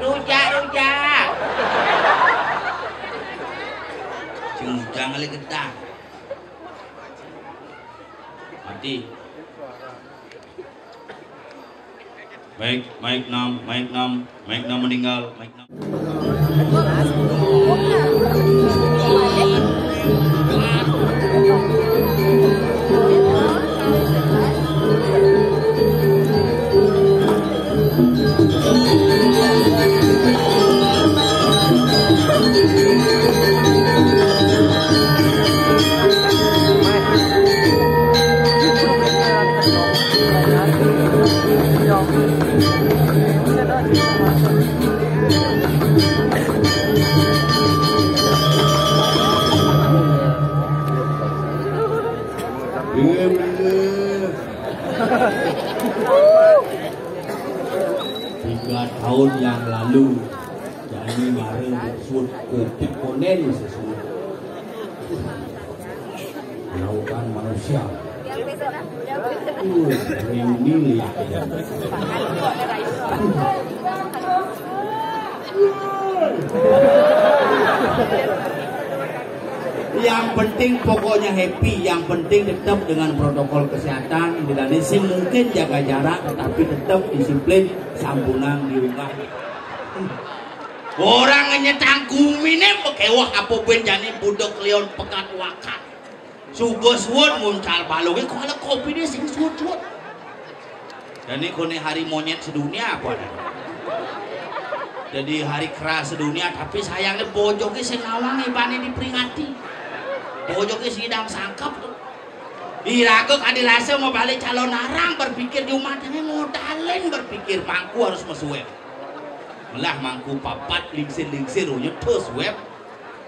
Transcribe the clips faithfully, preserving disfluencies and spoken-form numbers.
Rujak, rujak. Sing rujak kali gedang. Mati. Baik, Mike enam, Mike enam, Mike enam meninggal, Mike enam. Tiga tahun yang lalu, Jani mara sebut covid konen sesuai. Melakukan manusia. Uh, reuni lihat. Yang penting pokoknya happy, yang penting tetap dengan protokol kesehatan, tidak ada sing mungkin jaga jarak, tetapi tetap disiplin, sampunang diunggah. Orang nyetang gumine pekewah apa ben jani budak leon pekat wakat. Subuh suwun muncal balunge kok ala kopine sing suwun-suwun. Dan ini kone hari monyet sedunia apa ada? Jadi hari keras sedunia, tapi sayangnya bojoke sing ngawang ibane diperingati. Bojoke sidang sangkep tuh. Iraga kadilase mau balik calon arang, berpikir di umatnya modalin, berpikir mangku harus mesuwe. Melah mangku papat lingsir-lingsir unyut terus web.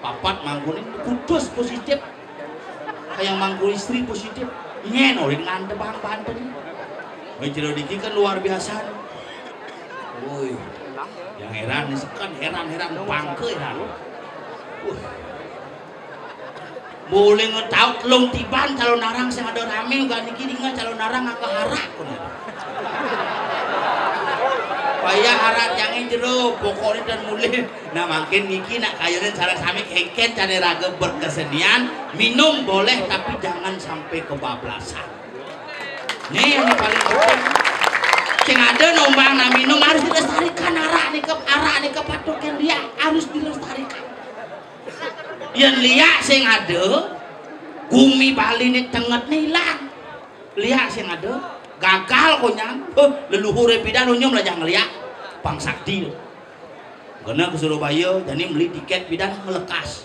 Papat mangkune kudus positif. Kayak mangku istri positif. Nyen oleh ngante bang banten. Woi jero diki kan luar biasa. Woi. Yang heran nih sekan heran heran bangke heran. Wah. Boleh ngetaut telung tiban calon arang sing ada rame uga niki dinga calon arang angka harak kono. Payah harak jange jero pokoknya dan mulih. Nah, mangkin niki nak kayunin sareng sami kengken cane raga berkesenian, minum boleh tapi jangan sampai kebablasan. Nih yang paling penting. Sing ada nombang nak minum harus dilestarikan arak nih ke arak nih ke patukin dia harus dilestarikan. Yen liak sing ada, gumi Bali nih tenget nih hilang. Liak sing ada, gagal konyang. Huh, leluhure pidan unyum lah jangan liak. Pang sakti. Kena ke Surabaya, jadi beli tiket pidan melekas.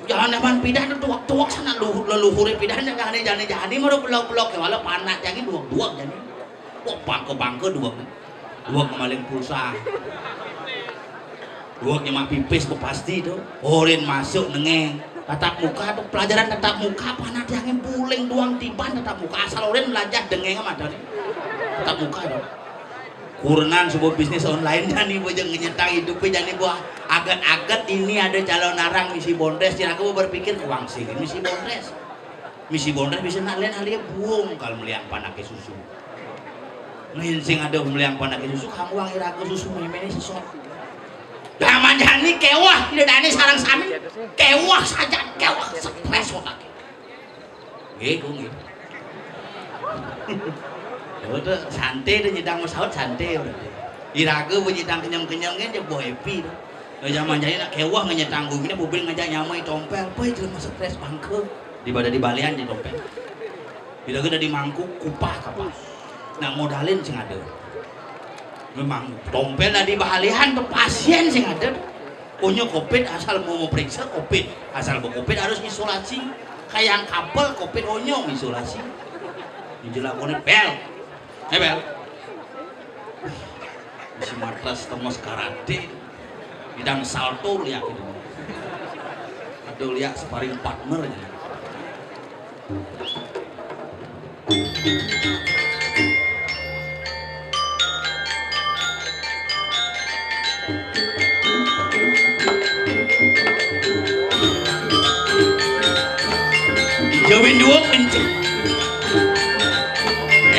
Jangan eman pidan tuak-tuak sana leluhure pidan jani jani jani mara blok-blok ya wala panak jani duak-duak jani. Wah bangke-bangke duak. Duak maling pulsa. Duak nyemak pipis pasti tuh. Orin masuk nengeng. Tatap muka tuh pelajaran tatap muka panak jani buling duang tiban tatap muka asal orin belajar dengeng sama ada nih. Tatap muka tuh. Kurenan sebuah bisnis online jani bojong ngenyetang hidupnya jani buah aget-aget ini ada calon arang misi bondres jani aku berpikir uang sih misi bondres misi bondres bisa nak lain hari buang kalau melihat panaknya susu lain sing ada melihat panaknya susu kamu uang iraga susu memene sesok Daman jani kewah tidak ada sarang sami kewah saja kewah stres otaknya Nggih, ku nggih. Lho to santai to nyedang saut santai berarti. Iraga bu nyedang kenyem-kenyem kan jebul happy to. Lah zaman jani nak kewah ngenyetang gumine mobil ngajak nyamai tompel, "Boy, jelema stres bangke." Daripada dibalian di tompel. Iraga dadi mangkuk kupah kapah. Nak modalin sing ada. Memang tompel dadi bahalihan to pasien sing ada. Onyo covid asal mau memeriksa covid asal mau covid harus isolasi kayak kabel covid onyo isolasi Ini lakoné bel. Eh, bel. Isi matras temos karate. Bidang salto liak itu. Aduh, liak sparring partner ya. Jawin dua kenceng.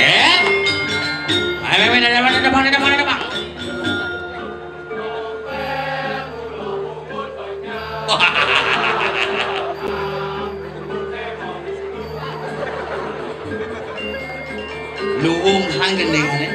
Eh? Ayo, ayo, ayo, ayo, ayo, ayo, ayo, ayo. Luung hang gendingané.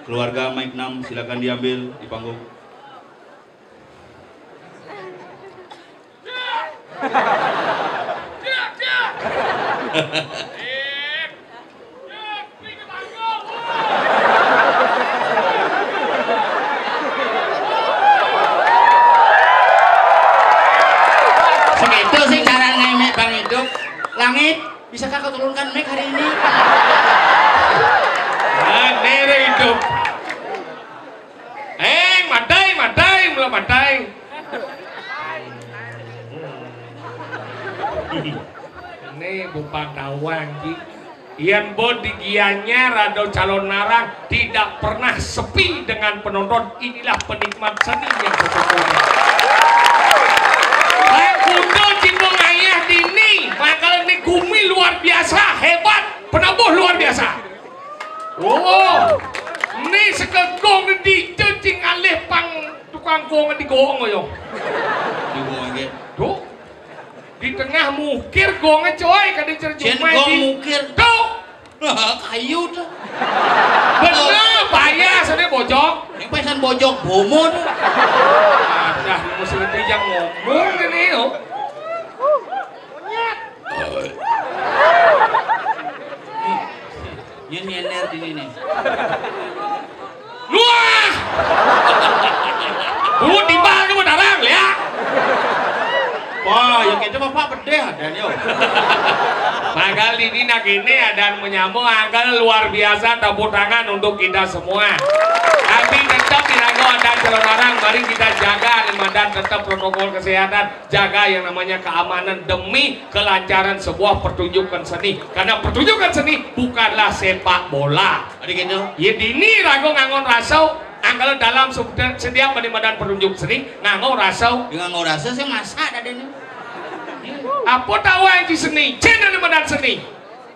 Keluarga Mike enam, silakan diambil di panggung. Segitu sih cara ngemek Bang Hidup. Langit, bisakah kau turunkan mic hari ini? Aneh hidup. Eh, madai, madai, mula madai. Ini bukan tawang, Ji. Yan bo di Gianyar ada Calonarang, tidak pernah sepi dengan penonton. Inilah penikmat seni yang sesungguhnya. Saya kuda Cibung Ayah dini, mangkal ini gumi luar biasa, hebat, penabuh luar biasa. Oh, ini sekegong di cing alih pang tukang gong di gong yo. Di gong nggih. Tuh. Di tengah mukir gongnya, coy, kada cerjumai. Cen gong di mukir. Tuh. Kayu tuh. Bener, payah sana bojok. Yang pesan bojok bomo tuh. Adah, mesti ngerti yang ngomong ini yo. Nyet. Nyén nyender di sini. Wah! Bu timbal tu darang, ya. Wah, ya kita bapak pedih dan yo. Mangkal ini nak ini ada menyambung angkel luar biasa, tepuk tangan untuk kita semua. Tapi tetap diraga ada calon orang, mari kita jaga dan tetap protokol kesehatan, jaga yang namanya keamanan demi kelancaran sebuah pertunjukan seni. Karena pertunjukan seni bukanlah sepak bola. Ada gitu. Ya dini rago ngangon rasau, angkala dalam sub-, setiap medan pertunjuk seni ngangon rasau. Dengan ngorasa sih masa ada ini. Apa tahu aja seni? Cina medan seni.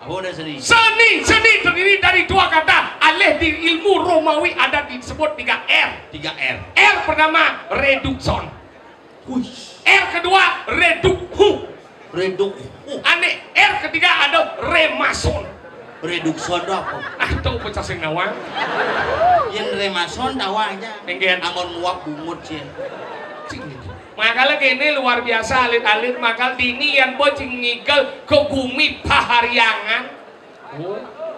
Apa udah seni? Seni, seni terdiri dari dua kata. Alih di ilmu Romawi ada disebut tiga R. Tiga R. R pertama, redukson. Wih. R kedua, redukhu. Redukhu. Ane, R ketiga ada remason. Redukson itu apa? Ah, itu pecah sing nawang. Yang remason tawa aja. Enggen. Amun nguap bungut sih. Cing. Makanya gini luar biasa alit-alit, makanya dini yang bocing ngigel ke gumi Pahariangan.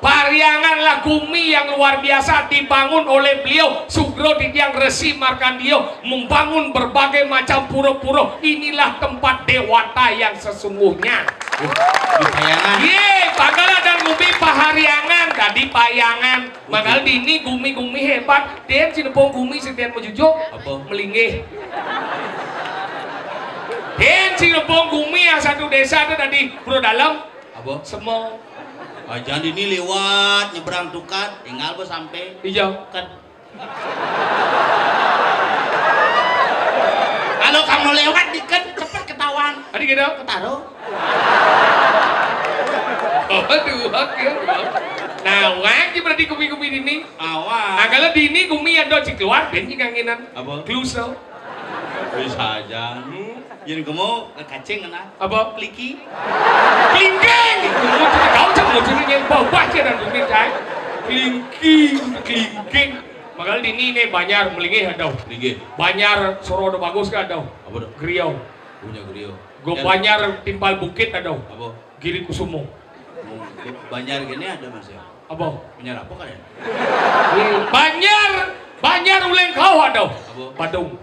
Parianganlah gumi yang luar biasa dibangun oleh beliau, Sugro Didiang Resi Markandio, membangun berbagai macam pura-pura. Inilah tempat dewata yang sesungguhnya. Di Payangan. Ye, pangkala dan gumi Pahariangan, tadi Payangan. Mangkal dini gumi-gumi hebat. Den sinepung gumi setian mejujuk. Apa? Melinggih. Den sinepung gumi yang satu desa itu tadi Pura Dalam. Apa? Semua. Ah, jangan ini lewat nyebrang tukar, tinggal bos sampai. Iya. Kan. Kalau kamu lewat dikit cepet ketahuan. Tadi gitu. Ketaruh. Aduh, oke. Nah, wajib berarti gumi-gumi dini. Awas. Nah, kalau dini gumi ada di keluar, ben kangenan. Apa? Kluso. Bisa aja. Hmm. Jadi kamu kacing kena. Apa? Kliki. Klingking. Kau cak mau jadi yang bawah aja dan bumi cai. Klingking, klingking. Makanya di ini nih Banjar Melingih ada. Melingih. Banjar Sorodo Bagus kan ada. Apa tuh? Griau. Punya Griau. Go Banjar Timpal Bukit ada. Apa? Giri Kusumo. Banjar gini ada mas ya. Apa? Banjar apa kan ya? Banjar, Banjar Uleng Kau ada. Apa? Badung.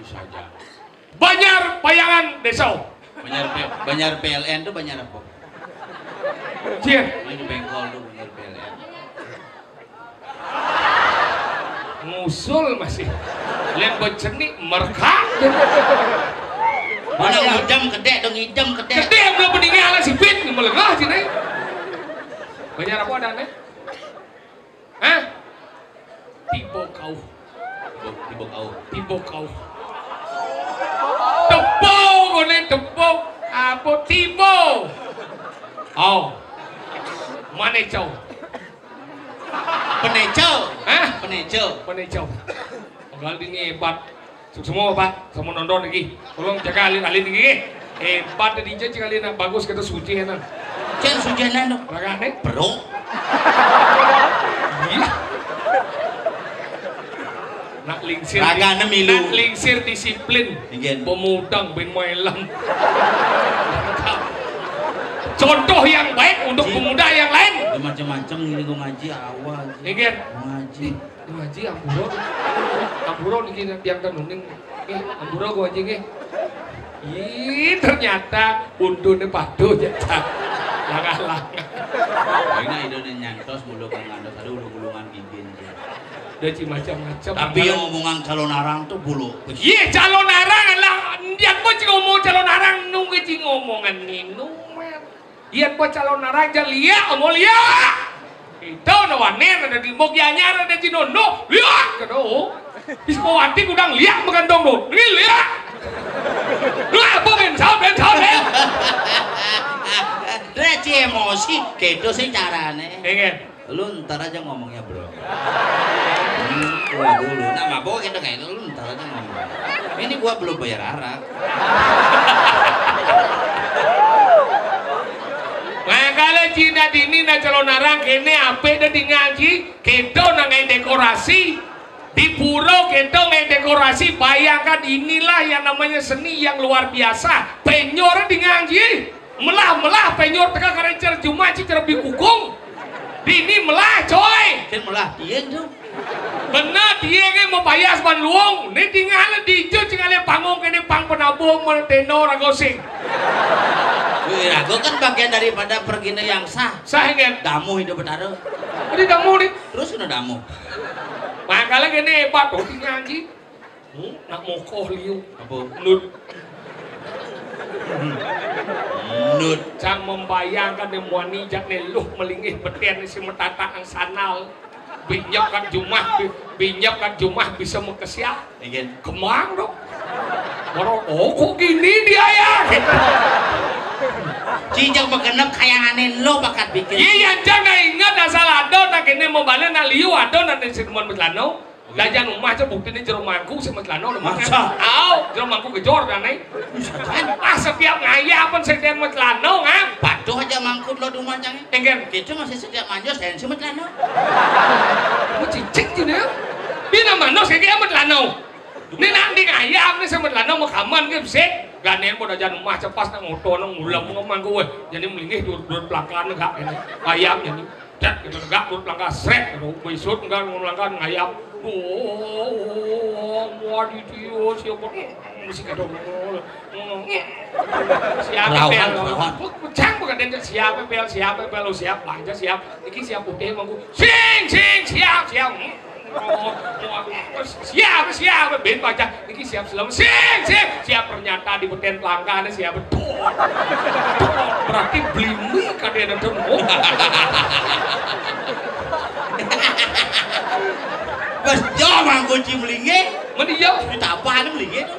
Bisa aja. Banjar Payangan Desa. Banjar P, Banjar P L N tuh Banjar apa? Cih. Ini di Bengkol tuh Banjar P L N. Ngusul masih. Lain becenik merkak. Mana ngidam kedek dong, ngidam kedek. Kedek yang belum meninggal lah sipit, melengah sini. Banjar apa ada nih? Hah? Tiba kau. Tiba, tiba kau. Tiba kau. Tepung, ini tepung. Apa tiba? Oh. Mana cau? Peneco. Hah? Peneco. Peneco. Kalau ini hebat. Semua Pak, semua nonton lagi. Tolong jaga alit-alit lagi. Eh, pada di cek alit nak bagus kita suci ya nah. Cek suci nah no. Ragane? Bro. Iya. Nak lingsir. Ragane milu. Nak lingsir disiplin. Pemudang ben maelam. Contoh yang baik untuk pemuda yang lain. Ya, macam-macam ini gua ngaji awal. Iya. Ngaji. Ngaji ampura. Ampura niki tiang tenuning. Nggih, ampura kok aja nggih. Ih, ternyata untune padu ya ta. Langah-langah. Ini idone nyantos mulu kang ngantos ada ulung-ulungan gigin. Udah ci macam-macam. Tapi yang omongan calon arang tuh bulu. Iya, calon arang lah. Dia pun ci ngomong calon arang nunggu ci ngomongan ninu. Yén bocah calon arang ja liak, omong liak. Itu no wanir ada di Mogianyar ada di Nondo, liak gitu. Biskowati gudang liak magandong do. Ini liak. Lah, apa ben saut, ben saut, ben. Reci emosi, gitu sih carane. Pengen. Lu ntar aja ngomongnya, Bro. Hmm, gua dulu. Nah, mabok gitu kayak itu, lu ntar aja ngomong. Ini gua belum bayar arak. Nah, kalau Cina dini nah calon arang kene ape dah di ngaji, kedo nah ngai dekorasi. Di pura kedo ngai dekorasi, bayangkan inilah yang namanya seni yang luar biasa. Penyor di ngaji. Melah-melah penyor teka kare cer juma ci cer bikukung. Dini melah, coy. Kan melah tiang tuh. Bener, dia kan mau payas ban luung. Ini tinggal di ijo, tinggal panggung kene pang penabuh, mentenor, agosing. Wih, aku kan bagian daripada pergina yang sah. Sah, kan? Damu hidup betara. Ini damu nih. Terus kena damu. Makanya gini, Pak, tuh tinggal, Ji. Hmm, nak mokoh liu. Apa? Nut. Nut. Cang membayangkan ne muani jak ne luh melingih beten si metatak ang sanal. Binyep kat jumah, bi-, binyep kat jumah bisa mekesiak. Ingin. Kemang dong. Baru, oh, kok gini dia ya? Gitu. Ci, jeg magenep kayangané lo bakat bikin. Iya, jang nggak inget asal ada nak kéné mau balik nak liu ada nak sing demen macelana. Lah jan omah cek buktine jero mangku sing macelana lho, Mas. Masa? Au, jero mangku gejor jane. Bisa kan? Ah, setiap ngayap pun sing den macelana, ngap. Patuh aja mangku lo di rumah jane. Engger. Kita masih setiap manjos dan sing macelana. Mau cicing jene. Bina manos kayak macelana. Ini nanti ngayap nih sing macelana mau kaman ki besik. Ganen pun aja omah cepas nak ngoto nang ngulam ngomong kowe. Jadi melingih dur-dur belakang gak ini. Ngayap ini. Dak gitu, enggak, turut langkah sret gitu. Besut enggak, ngono langkah ngayap. Oh, wah, di dia siapa? Mesti kata ngono. Siapa Rawan, pel? Rawan. Pecang bukan dia siapa pel, siapa pel, oh, siap belanja siap. Iki siap putih mangku. Sing, sing, siap, siap. Oh, oh, oh, siap, siap, ben baca. Iki siap selalu. Sing, sing, siap ternyata di beten pelangkane siap. Betul. Berarti blimi kadene dong. Wes yo mangko ci mlinge. Men iya. Ditapane mlinge to.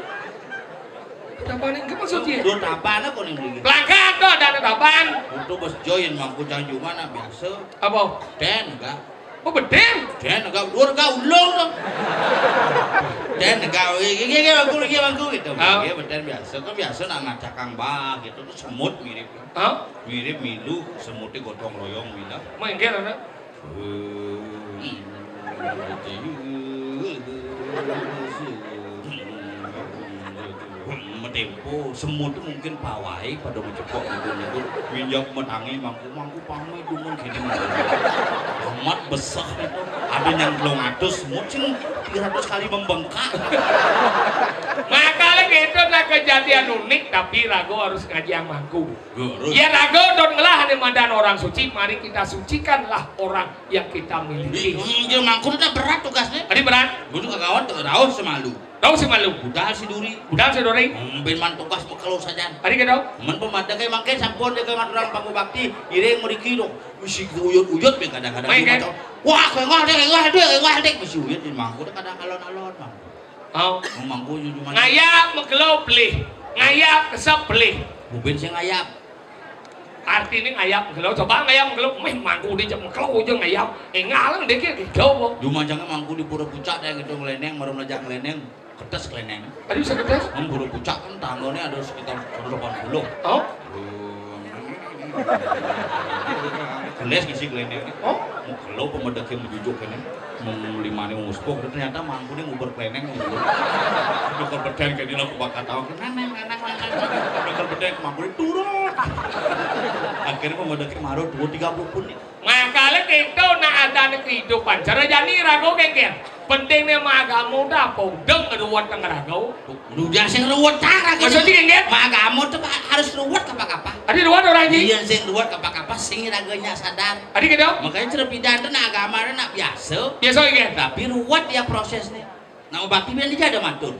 Tapane engke maksud ye? Lho tapane kok ning mlinge. Pelangkan to ada tapan. Untuk bos join mangko cang cuma nak biasa. Apa? Den enggak. Oh, beden. Den enggak dhuwur enggak ulung to. Den enggak iki iki mangko iki mangko gitu. Ah. Iya beden biasa kan biasa nak ngajak Kang Bah gitu tuh semut mirip. Hah? Mirip milu semute gotong royong bilang. Mengke ana. Metempo semut mungkin pawai pada mencepok gitu gitu. Minjak metangi mangku mangku pamit dulu gini. Amat besar itu. Ada yang telung atus semut sing tiga ratus kali membengkak. Makanya gitu ada kejadian unik tapi ragu harus ngaji yang mangku. Lurus. Ya ragu don ngelah ane madan orang suci, mari kita sucikanlah orang yang kita miliki. Iya mangku udah berat tugasnya. Tadi berat. Kudu kakawan tuh rauh semalu. Rauh semalu. Budal si duri. Budal si duri. Hmm, ben man tugas bekelo sajan. Tadi gitu. Men pemadake mangke sampun jaga maturang pangku bakti, iring mriki dong. Mesti uyut-uyut be kadang-kadang. Main, kan? Wah, kengah deh, kengah deh, kengah deh. Mesti uyut di mangku kadang alon-alon mangku. Oh. Mangku cuma ngayap megelo pelih. Ngayap kesep pelih. Buben sing ngayap. Artine ngayap megelo. Coba ngayap megelo, meh mangku dicek megelo aja ngayap. Engal dek ya gitu. Cuma jangan mangku di pura pucak deh gitu ngeleneng, marum lejak ngeleneng. Ketes ngeleneng. Tadi bisa ketes? Pura pucak kan tanggone ada sekitar seratus delapan puluh. Oh. Geles ngisi ngeleneng. Oh. Mau kalau pemedek yang menjujuk kene. Menglimani wong sepuh ternyata mangkune nguber kleneng ngono. Dokter beden kene lho bakal tau. Nang nang nang nang. Dokter beden mangkune turun. Akhirnya pemedeknya maru dua tiga puluh pun nih. Makanya kita nak ada kehidupan cara jani ragu kengkeng. Pentingnya agama udah apa? Udah ngeruat nang ragu. Udah sing ruwet cara gitu. Maksudnya kengkeng? Agama tuh harus ruwet apa-apa. Ada ruwet orang ini? Iya sing ruwet apa-apa sing raganya sadar. Adi gitu? Makanya cerpidan itu nak agama itu nak biasa. Biasa gitu. Tapi ruwet ya prosesnya. Nah, bakti biar dia ada matur.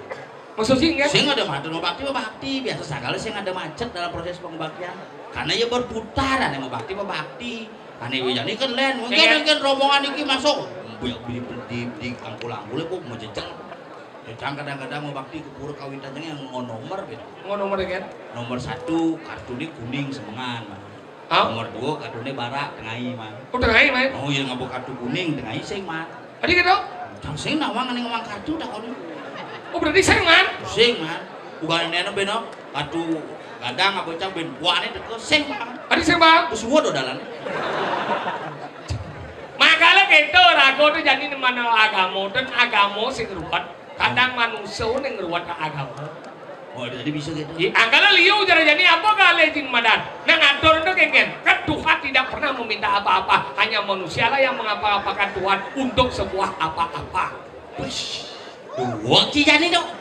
Maksud sih enggak? Sing ada matur, bakti bakti biasa segala sing ada macet dalam proses pengobatian. Karena ya berputar, ada yang bakti bakti. Ane ini kan lain, mungkin Iya. Mungkin rombongan iki masuk. Di di di angkul-angkul kok mau jejak. Jejak kadang-kadang mau bakti ke pura kawitan yang mau nomor gitu. Mau nomor kan? Nomor satu kartunya kuning semengan. Hah? Nomor dua kartunya barak tengahi man. Oh tengahi man? Oh iya ngabo kartu kuning tengahi sing man. Tadi gitu? Cang sing nawang ning ngomong kartu tak kau. Oh berarti sing man? Sing man. Bukan nenek beno kartu gadang apa cang ben buane teko sing man. Tadi sing man. Terus suwo do dalan. Makanya gitu ragu tuh jadi mana agama dan agama sing ruwet. Kadang manusia ning ngruwat agama. Oh, jadi bisa gitu. Angkala liu cara jani apa kali jin madan. Nah ngatur itu kengken. Kan Tuhan tidak pernah meminta apa-apa. Hanya manusialah yang mengapa-apakan Tuhan untuk sebuah apa-apa. Wis. Dua ki jani dong.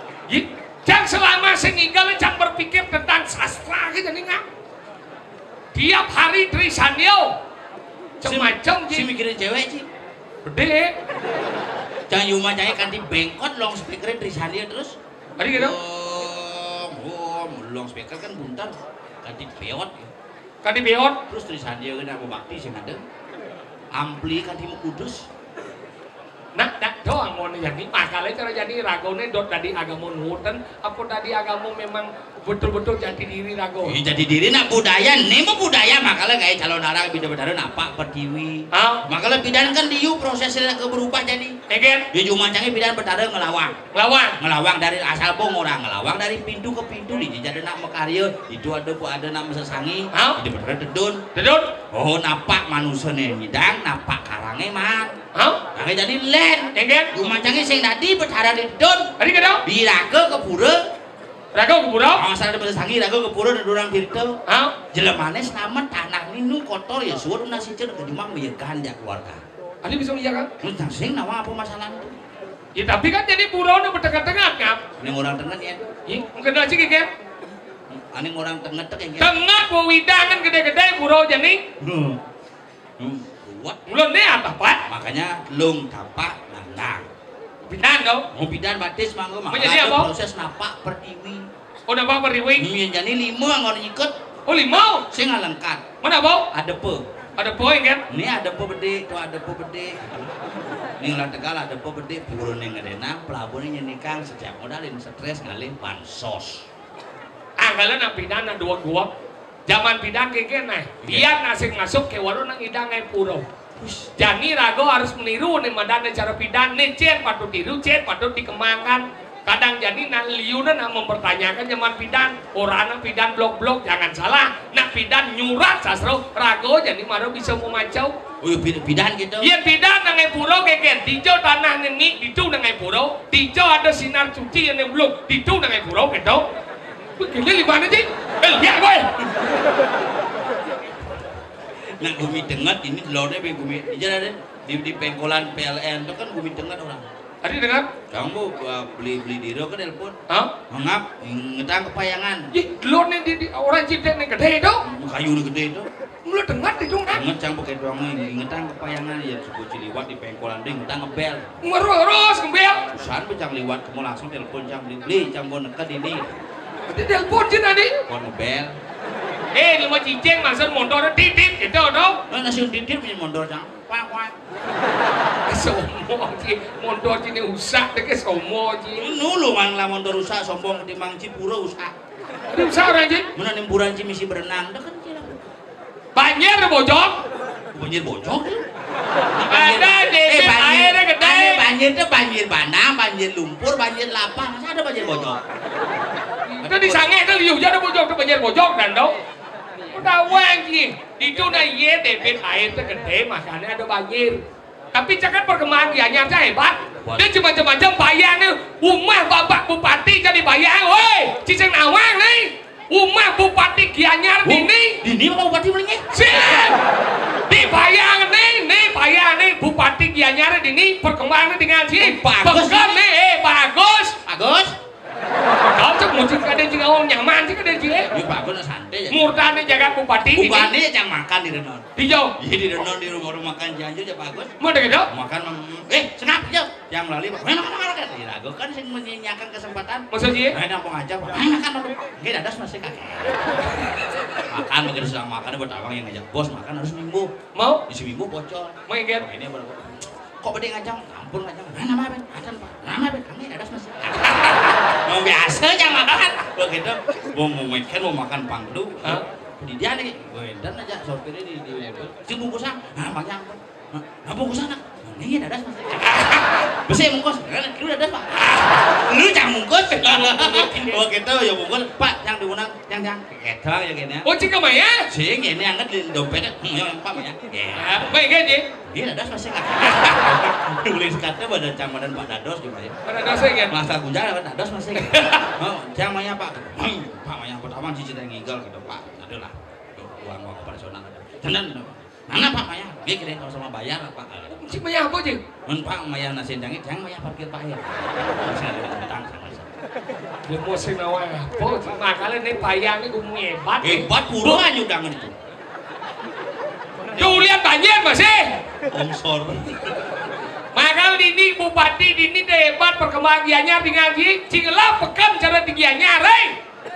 Jang selama sing inggal jang berpikir tentang sastra aja nih ngap. Tiap hari Trisandyo. Macam-macam si mikirin cewek sih. Gede. Jangan cuma cai kanti bengkot long speakerin Trisandyo terus. Tadi gitu. Long long long speaker kan buntar kanti peot. Kanti peot. Terus Trisandyo kan apa bakti sih ada. Ampli kanti mukudus. Nak dak doang mau Jadi makanya cara jadi ragané dot dadi agama nurutan, apa dadi agama memang betul-betul jati diri raga? Iya, jati diri nak budaya, né mah budaya, makanya kayak calon arang bida betara napak pertiwi. Ah. Makanya pidan kan diu prosesnya ke berubah jadi. Egen. Ya cuma cangé pidan betara ngelawang. Ngelawang. Ngelawang dari asal bong orang ngelawang dari pintu ke pintu di jadi nak mekarya itu ada bu ada nak mesesangi. Ah. Di betara tedun. Tedun. Oh, napak manusia né nyidang, napak karangé man. Hah? Nah, jadi lén. Egen. Cuma cangé sing dadi betara di dun. Tadi kata? Di raga ke pura. Raga ke pura? Oh, asal ada sangi raga ke pura dan orang tirta. Hah? Jelemané selamat tanah ninu kotor ya suruh nasi cek ke cuma meyegan ya keluarga. Ada bisa iya kan? Entah sing nawa apa masalah itu. Ya tapi kan jadi pura udah bertengah-tengah kan? Ini orang tengah ya. Ih, mungkin aja gitu ya. Ini orang tengah tek ya. Tengah wewidangan gede-gede pura jadi. Hmm. Hmm, kuat. Mula né apa, Pak? Makanya lung tapak nandang. Pidan to? Mau pidan batis mangga Menjadi makanya apa? Proses napak pertiwi. Oh, napak pertiwi. Hmm, yang jadi lima anggon nyiket. Oh, lima. Sing lengkap. Mana, Bau? Adepe. Adepe kan? Ini adepe bede, to adepe bede. Ini ulah tegal adepe bede, purun yang ngedenang, pelabuhan yang nyenikang, setiap modalin stres ngalih bansos. Anggalan nak pidan nak dua gua. Zaman pidan keke nah. Iya. Biar nasing masuk ke warung nang idang ai pura. Jani raga harus meniru nih madan cara pidan nih cén patut tiru cén patut dikembangkan. Kadang jani nak liuna nak mempertanyakan zaman pidan. Orang nak pidan blok-blok jangan salah. Nak pidan nyurat sastra raga jani mara bisa memacau. Oh, iya, pid- pidan gitu. Iya pidan nang ai pura keke. Dijo tanah nini ditu nang ai pura. Dijo ada sinar cuci yang belum ditu nang ai pura gitu. Begini di mana sih? Eh, lihat gue. Nah, gumi tenget ini telurnya be gumi. Iya ada di, di pengkolan P L N itu kan gumi tenget orang. Tadi dengar? Kamu bu uh, beli beli diro kan telepon. Hah? Mengap ngetang kepayangan. Ih, telurnya di, di orang cinta nih gede itu. Kayu nih gede itu. Mula dengar itu kan? Inget cang pakai doang ini ngetang kepayangan ya suku ciliwat di pengkolan ding ngetang ngebel. Ngerus ngebel. Usahan pecang liwat kamu langsung telepon cang beli beli cang mau neket ini. Di telepon sih tadi. Kon ngebel. Eh, lu mau cicing maksud motor titit gitu dong. Nah, nasi titit punya motor cang. Pak, pak. Somo sih, motor sini usah deh somo sih. Nulu mang lah motor usah sombong ketimbang cipura usah. Ini usah orang sih. Mana nimburan sih misi berenang, dah kan sih. Banjir bojok. Banjir bojok. Ada debit airnya gede. Banjir itu banjir bandang, banjir lumpur, banjir lapang. Masa ada banjir bojok? Itu di sange itu liuh jadi bojok itu banjir bojok dan dong. Udah weng sih. Itu nah iya debit air itu gede makanya ada banjir. Tapi jangan perkembangan Gianyar saya hebat. Dia cuma macam-macam bayar nih. Umah bapak bupati jadi bayar. Woi, cicing nawang nih. Umah Bupati Gianyar dini. Dini apa Bupati melingih? Sip. Di bayang nih, nih bayang nih Bupati Gianyar dini perkembangan dengan si. Bagus. Pekan nih, eh bagus. Bagus. Kau cek musik kada juga orang nyaman sih kada sih. Ini bagus santai ya. Murtani jaga Bupati. Bupati yang makan di Renon. Di jauh. Iya di Renon di rumah-rumah makan janji aja bagus. Mau ada gitu? Makan eh senap aja. Yang melalui Pak. Memang kan makan kan? Iya, aku kan sing menyanyiakan kesempatan. Maksudnya? Nah, yang pengajak, Pak. Nah, makan dulu. Nggih dados masih kakek. Makan begitu sedang makan buat abang yang ngajak bos makan harus mimbu. Mau? Isi mimbu bocor. Mau yang Ini apa? Kok bede ngajak? Ampun ngajak. Nah, nama apa? Acan, Pak. Nama apa? Kami dados masih. Mau biasa aja makan. Begitu. Mau mau makan mau makan pangdu. Hah? Di dia nih, gue dan aja sopirnya di di si bungkusan. Nah, banyak. Nah, bungkusan nak. Ini dadas masih. Besi bungkus. Lu dadas, Pak. Lu yang bungkus. Oh gitu ya bungkus. Pak, yang diundang, yang yang. Gitu ya gini. Oh, cik maya? Sing ini anget di dompetnya. Hmm, yang Pak ya. Ya, baik aja. Iya dadas masih. Tulis kata pada cang badan Pak Dados gimana ya? Pak Dados ya. Masa gunjal Pak Dados masih. Oh, yang maya Pak. Hmm, Pak maya pertama cici ngigel gitu Pak. Aduh lah. Uang uang operasional. Tenan. Mana Pak maya? Nggih kira kalau sama bayar Pak. Cik maya apa cik? Mun Pak maya nasi dangit, yang maya parkir Pak ya. Saya ada utang sama saya. Dia mau sing nawa apa? Makanya ini payah ini umum hebat. Hebat pura aja undangan itu. Tuh lihat banjir masih. Ongsor. Makanya ini bupati ini deh hebat perkembangan Gianyar di ngaji. Cing lah pekan cara di Gianyar, eh.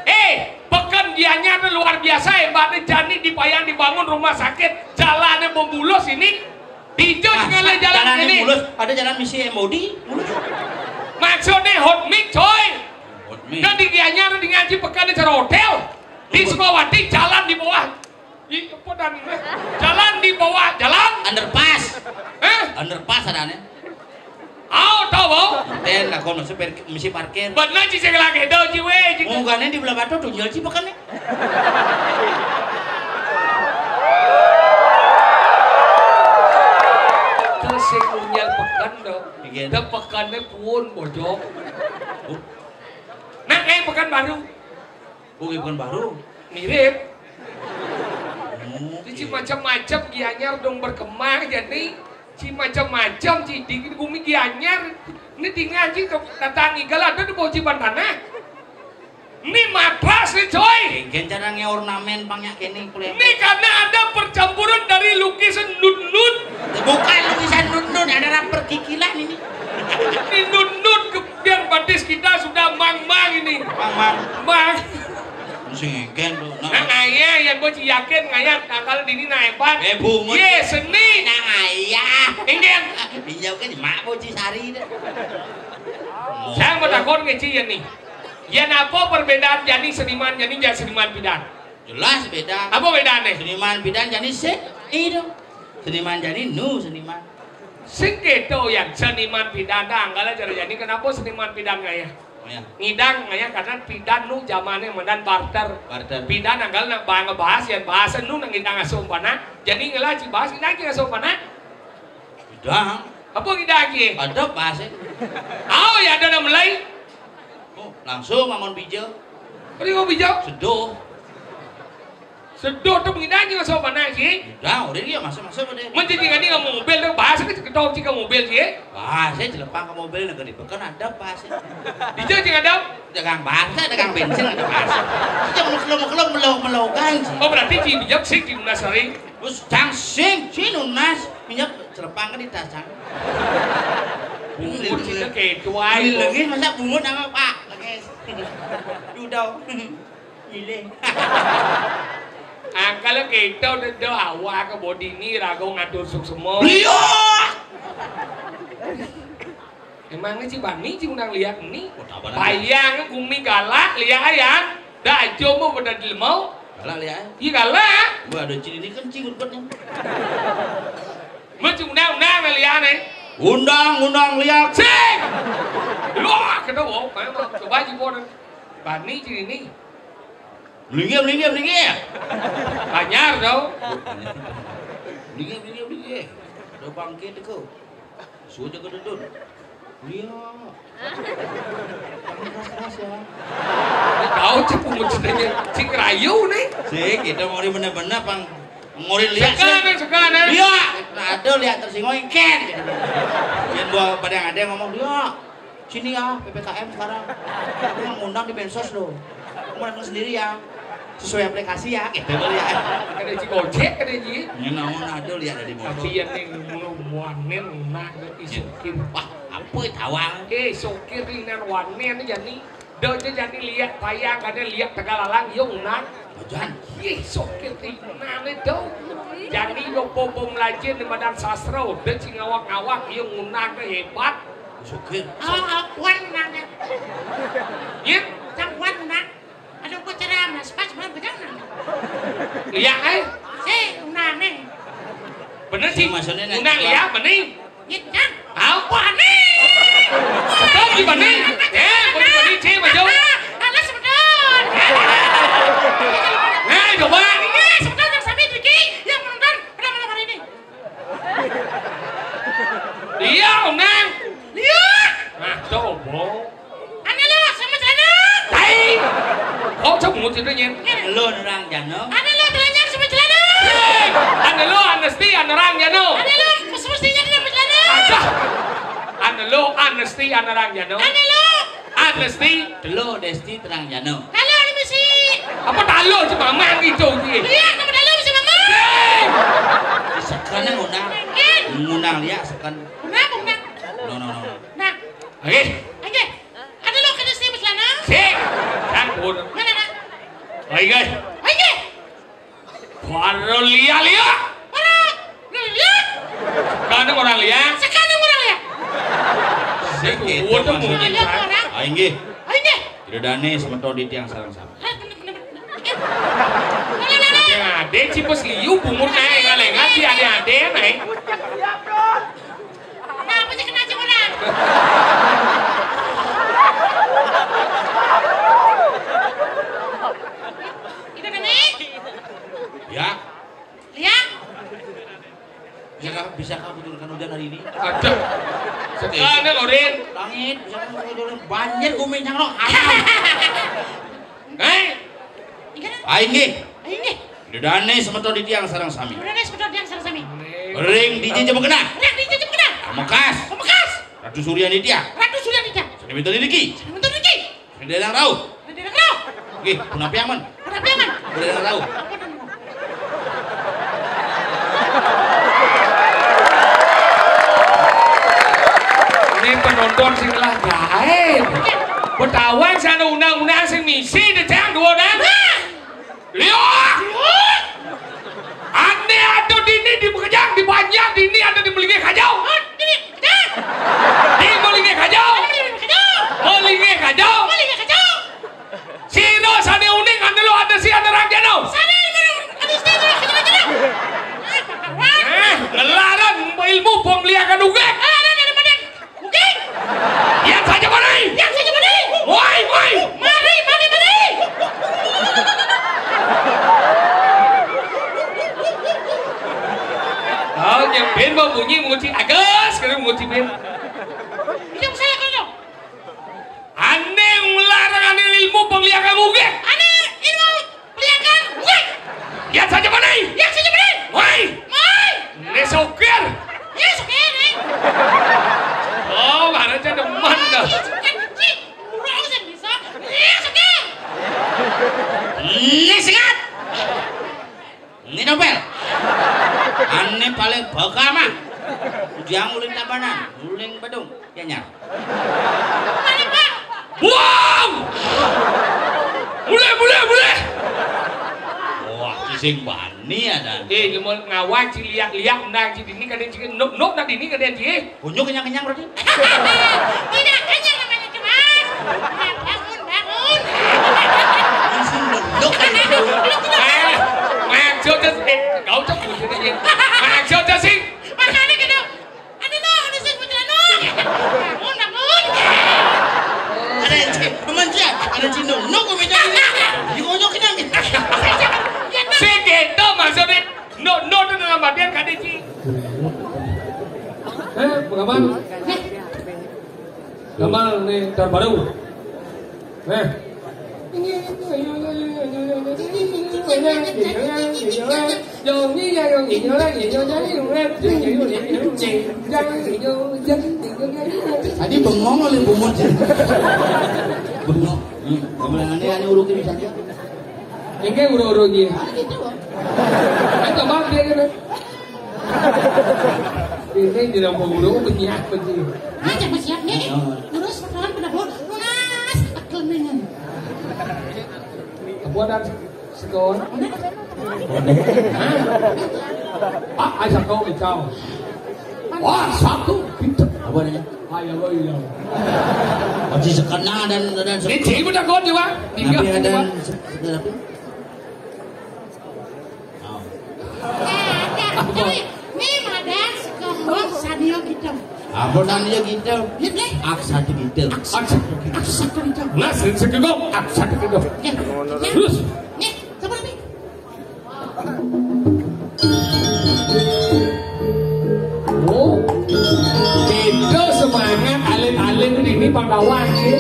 Eh, pekan Gianyar itu luar biasa hebatnya. Jani di payah dibangun rumah sakit, jalannya pembulus ini. Dija. Nah, segala jalan jalan ini mulus, ada jalan misi M O D, mulus. Maksudnya hot mix, coy. Hot mix. Kan di Gianyar, di ngaji pekan di hotel. Di Sukawati jalan di bawah. Di apa dan jalan di bawah jalan. Underpass. Hah? Underpass adanya. Au, tahu, au? Ten, lah, kau masuk per-, misi parkir. Bener, ci, segala gitu, ci, weh, ci. Mungkin di belah batu tuh jual ci pekan nih. Terus sing unyal pekan dong. Iya. Dah pekannya pun bojok. Oh. Nah, eh, pekan baru. Oh, iya, pekan baru. Mirip. Oh, ini ci, iya, macam-macam Gianyar dong berkembang, jadi ci macam-macam ci di gumi Gianyar. Ini tinggal ci ke datang igal ada di bawah ciban tanah. Ini matras nih, coy. Gen cara nge ornamen pangnya kene kulit. Ini karena ada percampuran dari lukisan nun-nun. Bukan lukisan nun-nun, ada perkikilan ini. Ini nun-nun ke biar batis kita sudah mang-mang ini. Mang-mang. Mang. Sing gen tuh. Nah, ayah yang gue yakin ngayah tanggal dini naik, Pak. Eh, bungut. Ye, seni. Nang ayah. Ini yang pinjau ke mak gue sari deh. Saya mau takon ngeci ya nih. Ya, apa perbedaan jani seniman, jani jani seniman pidan? Jelas beda. Apa bedanya? Seniman pidan jani seni dong. Seniman jani nu seniman. Sing keto yang seniman pidan dah, anggala cara jani. Kenapa seniman pidan ngayah? Oh, ya. Ngidang ngayah karena pidan nu zamannya mendan barter. Barter. Pidan anggala nak bang bahas yang bahasa nu nang ngidang asuh umpana. Jani ngela ci bahas ngidang ci asuh umpana. Ngidang. Apa ngidang ci? Ada bahasa. Au, ya ada nama lain. Oh, langsung mangon bija. Apa dia mau bija? Seduh. Seduh tu mengidang ci asuh umpana ci. Udah, udah dia masuk-masuk udah. Mun ci ngani ke mobil tu, bahasa ke ketok ci ke mobil ci. Bahasa jelepang ke mobil, nak di pekan ada bahasa. Dija ci ada? Dagang bahasa, dagang bensin ada bahasa. Kita melok-melok, melok-melokan ci. Oh, berarti ci bijak sih di Munasari. Terus cang sing, ci nunas, minyak jelepang ke di tas, cang. Bungut ci ke tuai. Lagi masa bungut nama Pak? Lagi. Udah. Ile. Angkal kita udah do awak ke bodi ni rago ngatur suksema. Iya. Emangnya ci bani ci undang lihat ni? Oh, tak apa. Bayang gumi galak lihat ya. Dah aja mau pada dilemau. Galak lihat. Iya galak. Gua ada ciri ni kan ci urut ni. Mau ci undang-undang lihat ni. Undang-undang lihat. Sing. Wah, kena wow. Coba ci pon. Bani ci ni. Melinggih, melinggih, melinggih. Banjar tau. Melinggih, melinggih, melinggih. Ada bangkit tu. Suruh jaga duduk. Iya. Keras-keras ya. Tahu cek pengujiannya. Cik rayu nih. Sih, kita mau bener-bener pang. Mau lihat sih. Sekarang, sekarang. Iya. Nah, ada lihat tersinggung kan. Yang dua pada yang ada yang ngomong dia. Sini ya, P P K M sekarang. Aku yang ngundang di Mensos loh. Aku datang sendiri ya. Sesuai aplikasi ya, gitu loh ya. Kada ci Gojek, kada ci. Ini naon ada lihat dari motor. Tapi ya nih, mulu muanen, nah, isi sokir. Wah, apa tawang? Eh, sokir ni nan wanen ni jani. Dah aja jani lihat tayang, kada lihat tegal alang, yo, nah. Bajan. Ih, sokir ti nane dong. Jani yo bom-bom lajin di badan sastra, udah ci ngawak-ngawak, yo, ngunang ke hebat. Sokir. Ah, ah, wan nane. Iya? Sang wan nang. Ada upacara mas, pas malam begang nang. Iya, eh? Si, nane. Bener sih. Maksudnya nang. Ngunang iya, bening. Nyit, Jang. Au. Wah, nih. Sedot di mana? Eh, mau di mana, Cik, maju? Alah, sebentar. Eh, coba. Iya, sebentar, Jang, sambil, Diki. Yang menonton, pada malam hari ini. Iya, Unang. Iya. Nah, coba. Ane lo, sama celana. Tai. Oh, coba mau cerita, Nyen. Lo nerang jano. Ane lo, teranyar sama celana. Hei, ane lo, anesti, anerang jano. Ane lo, mesti-mestinya dia sama celana. Aja. Ane lo, anesti, anerang jano. Ane lo. Anesti. Telo, desti, terang jano. Talo, ane misi. Apa talo, cuma mamang gitu, gitu. Iya, nama talo misi mamang. Hei. Sekarang ngundang. Iya. Ngundang dia, sekarang. Kenapa, kenapa? No, no, no. Nah. Oke. Oke. Ada lo kena sih, Mas Lana? Sik. Campur. Mana, nak? Baik, guys. Oke. Para lia-lia. Para lia-lia. Sing kéto. Waduh, mungkin. Ah, inggih. Ah, inggih. Ida dané semeton titiang sareng sami. Hah, bener, bener, bener. Ade cipes liu bungut kae ngalengat di ade-ade nae. Kenapa sih kena aja orang? Ida dané? Ya. Lihat. Bisakah, bisakah aku turunkan hujan hari ini? Aduh. Sekali loh, Rin. Langit, bisakah aku turunkan hujan? Banjir gumi nyang roh. Hei. Aing nggih. Aing nggih. Ida dané semeton titiang sareng sami. Ida dané semeton titiang sareng sami. Ring dijejebakna. Ring dijejebakna. Pamekas. Pamekas. Ratu Surya Nitya. Ratu Surya Nitya. Sami menten niki. Sami menten niki. Ida dané rauh. Ida dané rauh. Nggih, punapi aman. Punapi aman. Ida dané rauh. Ini penonton sing lah gaib. Betawan sana undang-undang sing misi deh cang dua dan. Liuk! Ané atuh dini di Bekejang, di Banjar, dini atuh di Melinggih Kajau. Di Melinggih Kajau. Melinggih Kajau. Sira sané uning anu lo ada si ada rangjana. Sané anu si ada rangjana. Eh, ngelaran ilmu pemeliakan ugek. Oke. Yang saja mari. Yang saja mari. Woi, woi. Mari, mari, mari. Oh, nyempin mau bunyi nguci agus, kena nguci bin. Yang saya kalau. Ané nglarang ané ilmu pengliakan ugek. Ané ilmu pengliakan ugek. Yang saja mari. Yang saja mari. Woi. Woi. Né sokir. Né sokir, né. Oh, maraja demen dah. Ih, bukan, cik. Kurang sih bisa. Né sokir. Né sengat. Né nopel. Ané paling baka mah. Ujang uling Tabanan, uling Badung, Gianyar. Buang! Mulih, mulih, mulih. Wah, sing bani ada. Eh, lamun ngawag ci liak-liak undang ci dini kadén ci nuk-nuk na dini kadén ci. Kunyuk kenyang-kenyang berarti. Tidak kenyang namanya cemas. Bangun, bangun. Langsung nuk kan. Eh, maksudnya, eh, kau cok maksudnya, ya. Maksudnya sih. Makanya gitu. Ada no, ada sih putra no. Bangun, bangun. Ada yang cek, teman cek, ada cino, no, gue meja ini. Dikonyokin yang gitu. Sing gitu maksudnya. No, no, itu dalam artian kadé ci. Eh, pengaman. Gamal né terbaru. Nah. Tadi bengong oleh bungut. Bengong. Hmm, gamelanane ane uruke bisa. Enggak uru-uru dia. Kan coba dia gitu. Ini tidak mau uru, penyiak, penyiak. Aja bersiap nih. Terus sekarang pada buat lunas, tekelengan. Kebuatan sekolah. Ah, aja kau kau. Wah, satu, pinter. Apa namanya? Ayo, ayo. Masih sekena dan, dan Ini cik udah kau coba. Tiga, tapi ada dua. Se-, se-, apa? Oh. Apa? Ini madan sekolah Sanyo gitu. Apa Sanyo gitu? Lihat deh. Aksa gitu. Aksa gitu. Nah, sering sekegok. Aksa gitu. Ya. Ya. Terus. Ya, coba lagi. Oh, kita semangat alit-alit ini Pandawan ya.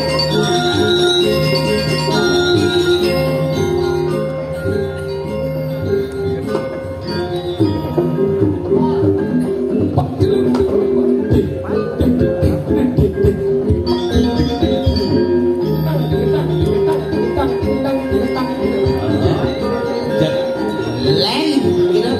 Leng, gitu.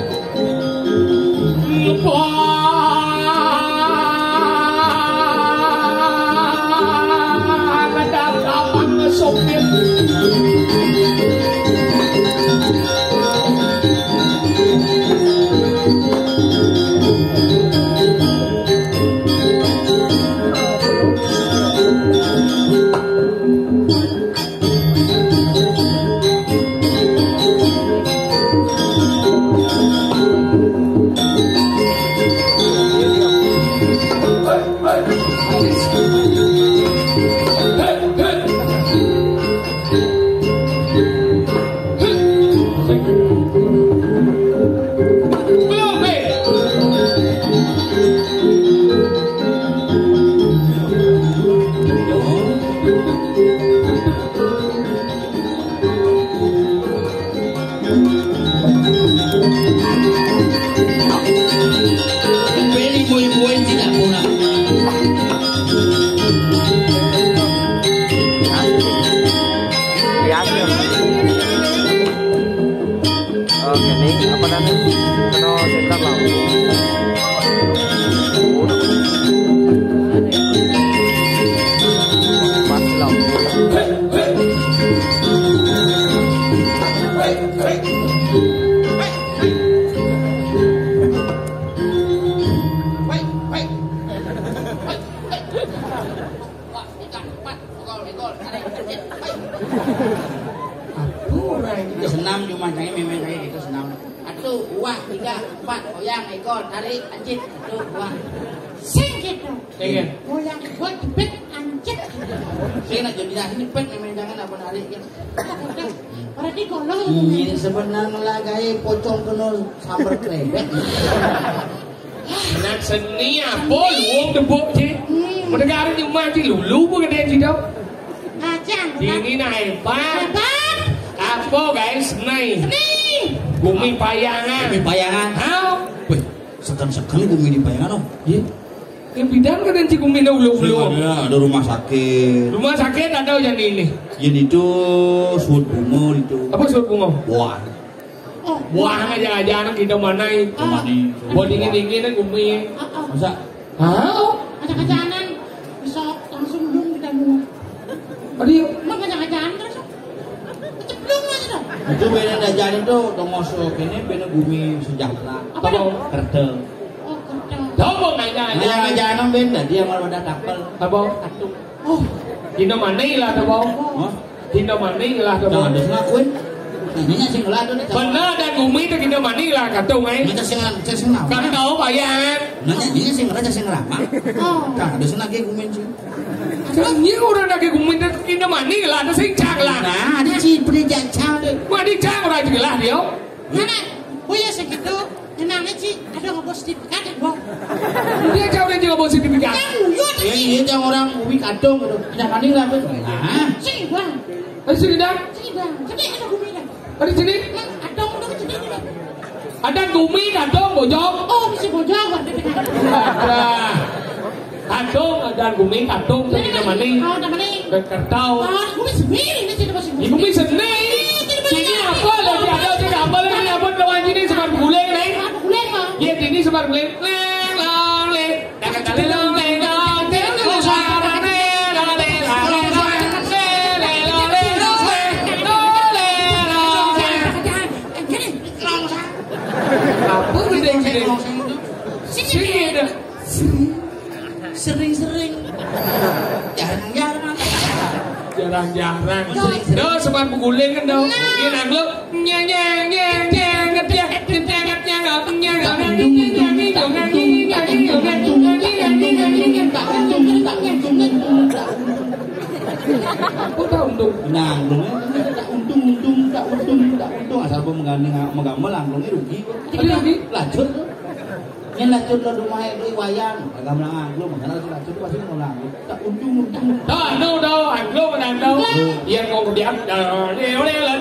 Wah, tiga, empat, gol, gol, tarik, kencit, hai. Apa orang itu? Senam cuma saya, memang saya gitu, senam. Satu, dua, tiga, empat, goyang, gol, tarik, kencit. Satu, dua. Sing gitu. Sing ya? Goyang, gol, jepit, ancit. Saya nak jadi sini, pet, memang jangan apa narik gitu. Berarti golong. Iya, sebenarnya lah, gaya pocong kena sambar krebek. Nak seni apa luung debuk je. Mendengar nyumah je lulu pun kena je tau. Ajan. Ini nak hebat. Hebat. Apa guys? Seni. Seni. Gumi payangan. Gumi payangan. Hao. Weh, sekan-sekan gumi di payangan, oh. Iya. Yang bidan kan yang gumi dah ulu-ulu. Ada, ada rumah sakit. Rumah sakit ada yang ini. Yang itu suut bunga itu. Apa suut bunga? Wah. Oh, buah aja-aja anak kita mana itu? Mana itu? Buat dingin-dingin kan gumi. Masa? Hah? Kacang-kacangan bisa langsung belum kita dulu. Aduh. Emang kacang-kacangan terus? Ceplung aja dong. Itu beda dajan itu, tongos kene beda gumi sejahtera. Apa? Kertel. Oh, kertel. Coba nanya aja. Nanya aja nang beda dia malah pada tapel. Apa? Satu. Oh. Dino mani lah to, Bong? Hah? Dino mani lah to, Bong? Jangan ada sing ngakuin. Nanya sing ngelah tuh nih. Bener dan gumi to dino mani lah katung, eh. Nanya sing ngelah, sing ngelah. Kan tau bayar. Nanya dia sing ngelah, sing ngelah, Mak. Oh. Jangan ada sing lagi gumi sih. Kan ini orang lagi gumi to dino mani lah, ada sing cang lah. Nah, ada sih beri jajal deh. Wah, di cang orang jelas dia. Mana? Oh ya segitu. Emangnya Ci, ada nggak bawa sertifikat ya, Bang? Dia jauh dia juga bawa sertifikat. Yang uyut. Iya, iya, jangan orang uwi kadung gitu. Tidak mani lah tuh. Ah. Sini, Bang. Ayo sini dah. Sini, Bang. Sini ada gumi dah. Ada sini. Bang, ada udah sini udah. Ada gumi kadung bojong. Oh, mesti bojong, Bang. Ada. Kadung, ada gumi kadung, sini namanya. Oh, namanya. Dan kertau. Oh, gumi sendiri, ini sini masih. Ini gumi seni. Sini apa lagi ada sini apa lagi nyambut lawan sini sebar guling nih. Apa guling, Bang? Ya sini sebar guling. Leng long leng. Apa beda yang sini? Sini ada. Sering-sering. Jarang-jarang. Jarang-jarang. Sering-sering. Dah, sepan pukulan kan dah. Dia nanggup. Nyeng, nyeng, nyeng, nyeng, ngetek, ngetek, ngetek, nyeng, nyeng, nyeng. Aku tak untung, tak untung, tak untung, tak untung, tak untung. Nanggung, tak untung, untung, tak untung, tak untung. Asal pun menggamel, nanggung rugi. Jadi rugi. Lanjut. Yen lanjut lo rumah itu wayang, agak melangak lo, makanya harus lanjut pasti melangak. Tak untung untung. Dah, no, dah, anglo menang dah. Iya, kau kebiar. Dah, le, le, le, le.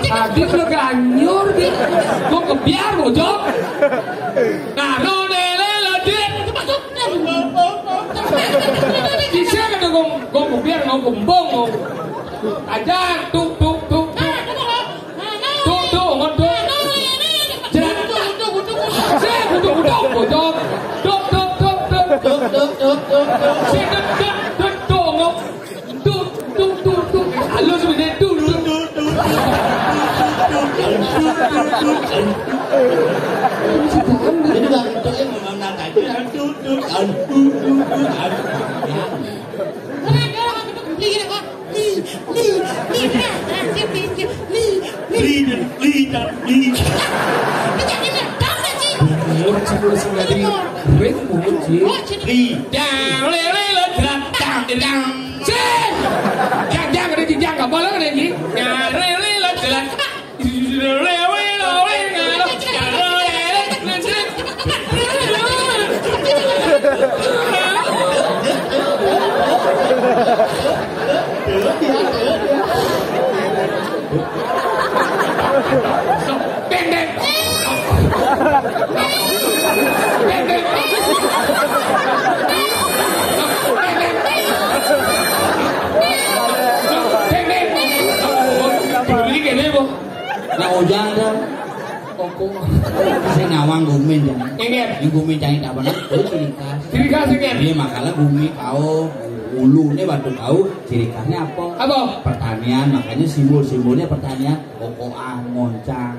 Tadi udah ganyur di. Gua kebiar bojok. Nah, no nele lagi. Bisa kan gua gua kebiar mau gembong mau. Aja tuk tuk tuk tuk. Tuk tuk ngon tuk. Jerat. Saya butuh butuh bojok. Tuk tuk tuk tuk. Tuk tuk tuk tuk tuk. Saya tuk tuk tuk tuk ngon. Tuh, tuh, tuh, tuh. Halus bener tuh, tuh, tuh, tuh. Itu kan bentuknya memang naga itu kan tuh, tuh, tuh, tuh, tuh, tuh. Orang, orang itu beli gitu kok. Beli, beli, beli, beli, beli, beli, beli. Beli dan beli dan beli. Ini jadi nendang sih. Mulut sih, mulut sih, tadi. Ring mulut sih. Oh, jadi. Beli. Dang, le, le, le, dang, dang, dang. Sing! Jang, jang, ada di jang, kapal ada di. Nyare, re, lo, jalan. Pendek. Nah, ujang dah. Sing ngawang gumin, Jang. Inggih. Yang gumin cai tak pernah, oh, ciri khas. Ciri khas, inggih. Iya, makanya gumi kau, uluné batu kau, ciri khasnya apa? Apa? Pertanian, makanya simbol-simbolnya pertanian, kokoan, ngoncang.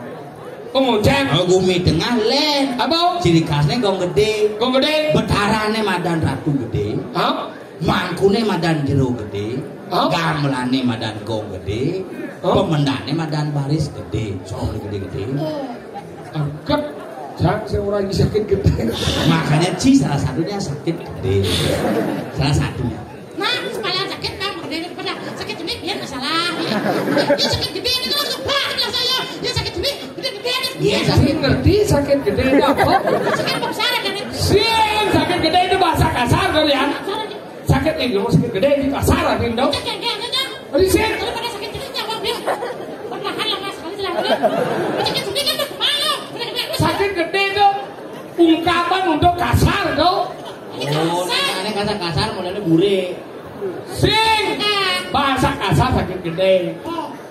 Oh, ngoncang. Kalau gumi tengah, lén. Apa? Ciri khasnya gong gedé. Gong gedé. Betarané madan ratu gedé. Hah? Mangkuné madan jero gedé. Hah? Gamelanné madan gong gedé. Hah? Pemendané madan baris gedé. Soal gedé-gedé. Anggap, Jang, sing ora iki sakit gedé. Makanya Ci salah satunya sakit gedé. Salah satunya. Nah, kepala sakit, nah, gedé pada sakit ini biar masalah. Ya, sakit gedé ini kan kebak lah saya. Ya, sakit ini gedé-gedé ini. Iya, sakit ngerti sakit gedé itu apa? Sakit besar kan? Sing sakit gedé itu bahasa kasar kan ya? Sakit ini loh, sakit gedé itu kasar kan, Dok? Sakit gedé aja, Jang. Berisik. Kalau pada sakit gedé nyawa, Bil. Perlahan lah, Mas, kali jelas. Sakit gedé kan malu. Sakit gedé itu ungkapan untuk kasar, Dok. Oh, ini kasar-kasar, modelnya bure. Sing bahasa kasar sakit gedé.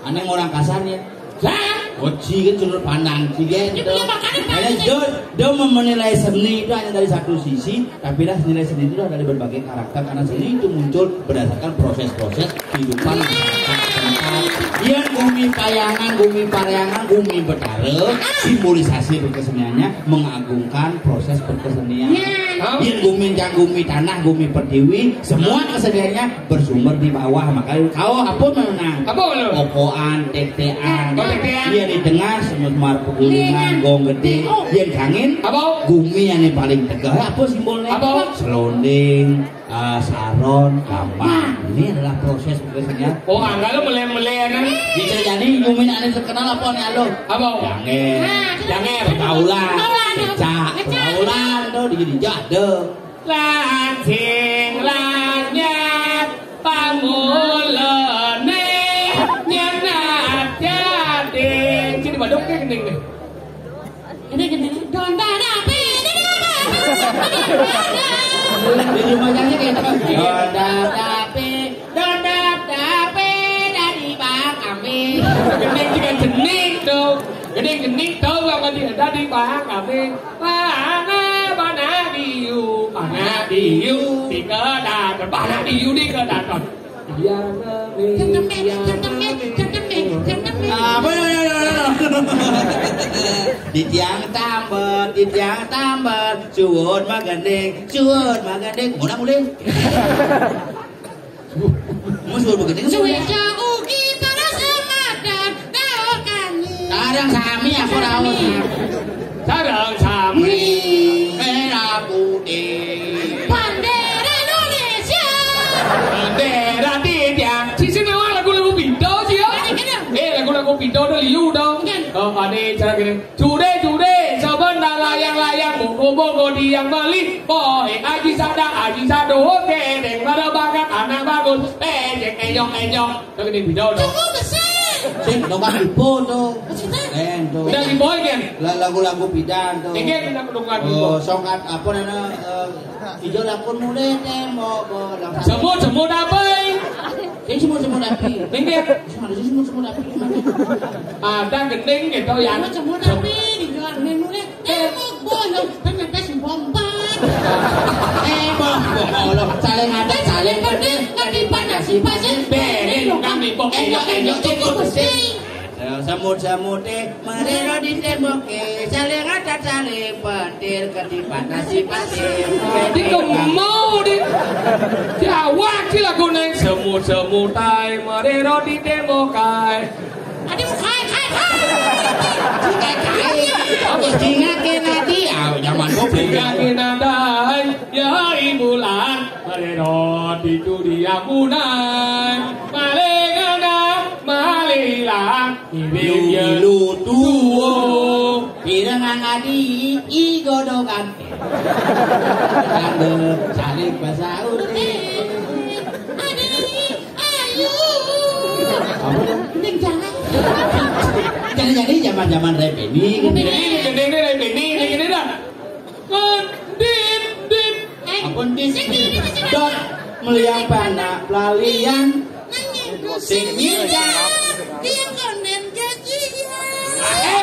Aneh orang kasarnya. Lah, oh, Ci kan sudut pandang Ci kan. Makanya dia, dia menilai seni itu hanya dari satu sisi, tapi lah nilai seni itu dari berbagai karakter, karena seni itu muncul berdasarkan proses-proses kehidupan masyarakat setempat. Yang gumi payangan, gumi paryangan, gumi betara, simbolisasi berkeseniannya mengagungkan proses perkesenian. Hah? Yang gumi cang gumi tanah, gumi pertiwi, semua keseniannya bersumber di bawah. Makanya kau apa menang? Apa lu? Kokoan, tektean. Oh, tektean. Iya, di tengah semut mar pegulingan, gong gedé. Iya, di kangin. Apa? Gumi yang paling tegah. Apa simbolnya? Apa? Selonding, eh, saron, gampang. Ini adalah proses prosesnya. Oh, angga lu melé-melé, kan? Bisa jadi gumi yang terkenal apa nih, lo? Apa? Janger. Janger. Kaulan. Becak. Kaulan tuh di, di jadé. Lancing lanyar pamulane nyenat jading. Sini badung ke gending nih. Ini gending. Donda rapi. Di rumah nyanyi kayak gitu. Donda rapi, donda rapi dari Bang Amin. Gending juga jening tuh. Gending jening tahu apa di, dari Bang Amin. Panah, panah biu, panah biu, dikedaton, panah biu dikedaton. Iya, ngemis, iya, ngemis. Apa? Di tiang tambet, di tiang tambet, suwun magending, suwun magending. Ngulang ulih. Mus suwun magending. Suwéca ugi para samadan dawa kami. Sareng sami apa rawuh? Sareng sami. Merah putih. Bandera Indonesia. Bandera titiang. Sisi nawang lagu-lagu Pinto sih ya. Eh, lagu-lagu Pinto udah liu dong. Iya. Oh, ane cara gini. Jure, jure, saben layang-layang, monggo-monggo tiang beli. Poe Aji Sada, Aji Sado, oke, deng pada bakat anak bagus. Eh, jek enyok-enyok. Lagi di video dong. Cukup besar. Sing, dong kan dipo to. Maksudnya? Eh, to. Udah dipo kan? La-, lagu-lagu bidan to. Iki kita pendukungan dipo. Oh, songkat apa namanya? Eh, ijo lakun mulai tembok, oh, lakun. Semut, semut apa, eh? Sing semut-semut api. Minggir. Sing ada sih semut-semut api. Ada gending gitu ya. Semut-semut api, dijual gending mulai. Tembok bolong, ternyata si bombat. Tembok bolong, saling ada, saling pedih, kan dipanasi pasir. Beri dong kami, pok, enyok, enyok, cukup bersih. Semut-semute, merero di temboke, saling ada, saling petir, kan dipanasi pasir. Jadi kemau di Jawa sih lagu neng semut-semut tai, merero di tembokai. Aduh, hai, hai, hai. Jingake nadi, ah, zaman kopi. Jingake nadai, ya ibulan, merero di duriamunan. Maling ana, maling ilang, iwin ya. Ilu tuwo, pirang angadi, igodokan. Kanggo calik bahasa Uti. Aduh. Ayu. Apa tuh? Ning jangan. Jangan-jangan zaman-zaman Rebeni. Ini, ini, ini, ini, ini, ini dah. Kon, dit, dit. Eh, apa, dit? Sing ini, sing ini. Dot, meliang panak pelalian. Nanging sing nyinta. Dia konen gajian. Eh,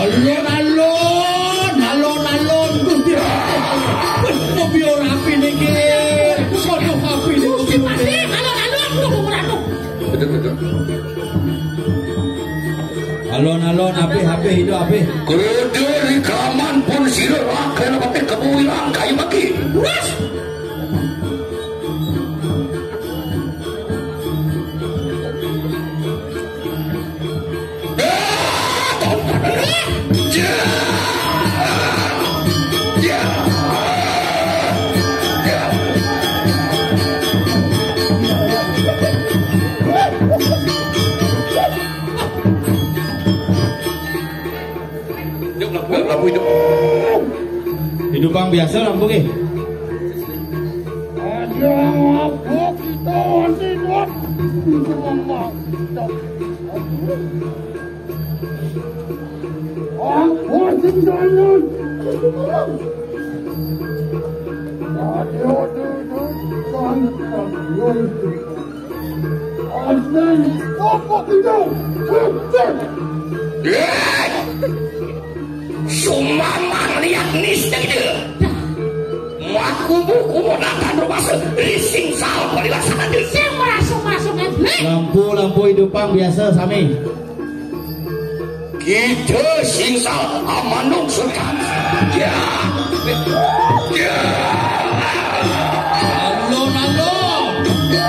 Alon-alon, alon-alon, Gusti. Wis, kopi ora api niki. Waduh, api niki. Gusti Patih, alon-alon, Gusti Ratu. Betul, betul. Alon-alon, apih, apih, itu apih. Kudu rikaman pun sira rakyat pati kebuwilang kayu maki. Terus. Hidup, Bang, biasa lampu ki. Ada apa? Aku sing jalan. Aduh, aduh, aduh. Aduh, aduh. Sumamang liat nis dagde. Maku buku nathan rumase rising sal paliwasana de. Sing ora sumasung eblek. Lampu-lampu hidupang biasa sami. Kita sing sal amanung sultan. Ya. Ya. Alon-alon. Ya.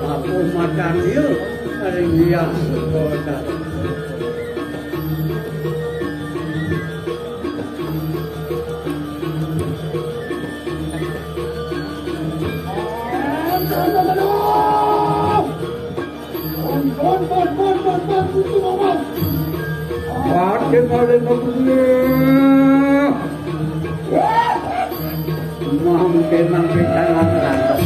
Aku macan liur ring liang kota. Pun, pun, pun, pun, pun, pun, pun, pun. Pati paling bagus. Mangke, mangke, jangan berantem.